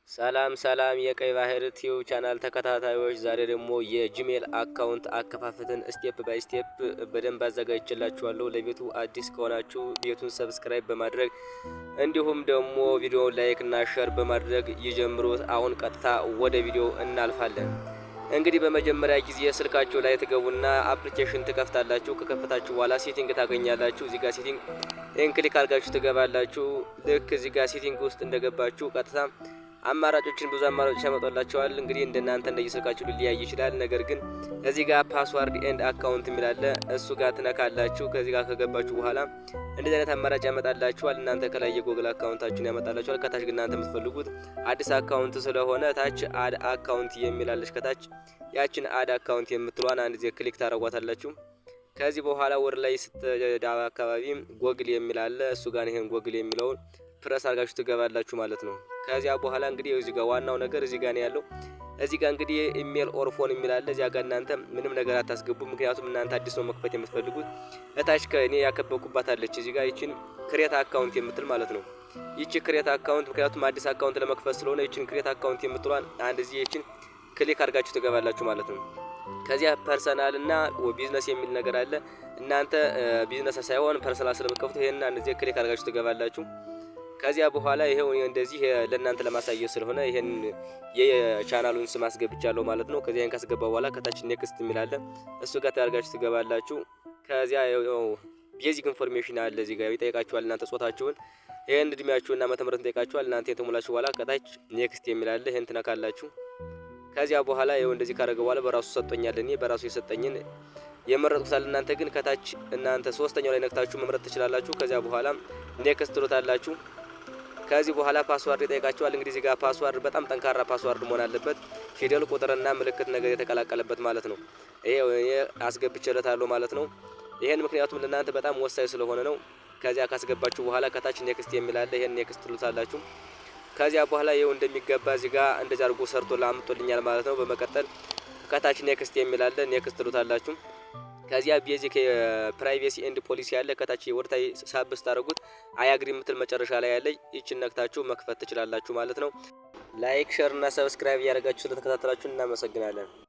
ሰላም ሰላም የቀይ ባህር ቲዩብ ቻናል ተከታታዮች፣ ዛሬ ደግሞ የ Gmail account አከፋፈትን step by step በደንብ አዘጋጅቼላችኋለሁ። ለቤቱ አዲስ ከሆናችሁ ቤቱን subscribe በማድረግ እንዲሁም ደግሞ ቪዲዮውን like እና share በማድረግ ይጀምሩት። አሁን ቀጥታ ወደ ቪዲዮ እናልፋለን። እንግዲህ በመጀመሪያ ጊዜ ስልካችሁ ላይ ትገቡና application ትከፍታላችሁ። ከከፈታችሁ በኋላ setting ታገኛላችሁ። እዚህ ጋር setting ይህን click አድርጋችሁ ትገባላችሁ። ልክ እዚህ ጋር setting ውስጥ እንደገባችሁ ቀጥታ አማራጮችን ብዙ አማራጮች ያመጣላችኋል። እንግዲህ እንደናንተ እንደየስልካችሁ ሊለያይ ይችላል። ነገር ግን እዚህ ጋር password and account የሚል አለ፣ እሱ ጋር ትነካላችሁ። ከዚህ ጋር ከገባችሁ በኋላ እንደዚህ አይነት አማራጭ ያመጣላችኋል። እናንተ ከላይ የ Google account ኣችሁን ያመጣላችኋል። ከታች ግን እናንተ የምትፈልጉት አዲስ account ስለሆነ ታች add account የሚል አለች፣ ከታች ያችን add account የምትለዋን አንድ ጊዜ click ታደርጓታላችሁ። ከዚህ በኋላ ወደ ላይ ስትዳ አካባቢ ጎግል የሚል አለ። እሱ ጋር ይሄን ጎግል የሚለውን ፕረስ አድርጋችሁ ትገባላችሁ ማለት ነው። ከዚያ በኋላ እንግዲህ እዚህ ጋር ዋናው ነገር እዚህ ጋር ነው ያለው። እዚህ ጋር እንግዲህ email or phone የሚል አለ። እዚያ ጋር እናንተ ምንም ነገር አታስገቡ። ምክንያቱም እናንተ አዲስ ነው መክፈት የምትፈልጉት። እታች ከእኔ ያከበብኩባት አለች እዚህ ጋር፣ ይችን create account የምትል ማለት ነው። ይቺ create account ምክንያቱም አዲስ account ለመክፈት ስለሆነ ይችን create account የምትሏን አንድ ጊዜ ይችን click አድርጋችሁ ትገባላችሁ ማለት ነው። ከዚያ personal እና ቢዝነስ የሚል ነገር አለ። እናንተ ቢዝነስ ሳይሆን personal ስለምትከፍቱ ይሄን አንድ ጊዜ click አድርጋችሁ ትገባላችሁ። ከዚያ በኋላ ይሄው እንደዚህ ለእናንተ ለማሳየት ስለሆነ ይሄን የቻናሉን ስም አስገብቻለሁ ማለት ነው። ከዚያ ይሄን ካስገባ በኋላ ከታች next የሚል አለ። እሱ ጋር ታደርጋችሁ ትገባላችሁ። ከዚያ basic information አለ፣ እዚህ ጋር ይጠይቃችኋል። እናንተ ጾታችሁን፣ ይሄን እድሜያችሁና ዓመተ ምህረት ይጠይቃችኋል። እናንተ የተሞላችሁ በኋላ ከታች next የሚል አለ። ይሄን ትነካላችሁ። ከዚያ በኋላ ይኸው እንደዚህ ካደረገ በኋላ በራሱ ሰጥቶኛል። እኔ በራሱ የሰጠኝን የመረጥኩታል። እናንተ ግን ከታች እናንተ ሶስተኛው ላይ ነክታችሁ መምረጥ ትችላላችሁ። ከዚያ በኋላ next ትሉታላችሁ። ከዚህ በኋላ password ይጠይቃችኋል። እንግዲህ እዚህ ጋር password በጣም ጠንካራ password መሆን አለበት። ፊደል፣ ቁጥርና ምልክት ነገር የተቀላቀለበት ማለት ነው። ይሄ አስገብቼለታለሁ ማለት ነው። ይሄን ምክንያቱም ለእናንተ በጣም ወሳኝ ስለሆነ ነው። ከዚያ ካስገባችሁ በኋላ ከታች next የሚል አለ። ይሄን next ትሉታላችሁ። ከዚያ በኋላ ይኸው እንደሚገባ እዚህ ጋር እንደዚህ አድርጎ ሰርቶ አምጥቶልኛል ማለት ነው። በመቀጠል ከታች next የሚል አለ። Next ትሉታላችሁ። ከዚያ basic privacy and policy ያለ ከታች ወደታች ሳብ ስታደርጉት I agree የምትል መጨረሻ ላይ ያለ ይችን ነክታችሁ መክፈት ትችላላችሁ ማለት ነው። Like፣ share እና subscribe እያደረጋችሁ ስለተከታተላችሁ እናመሰግናለን።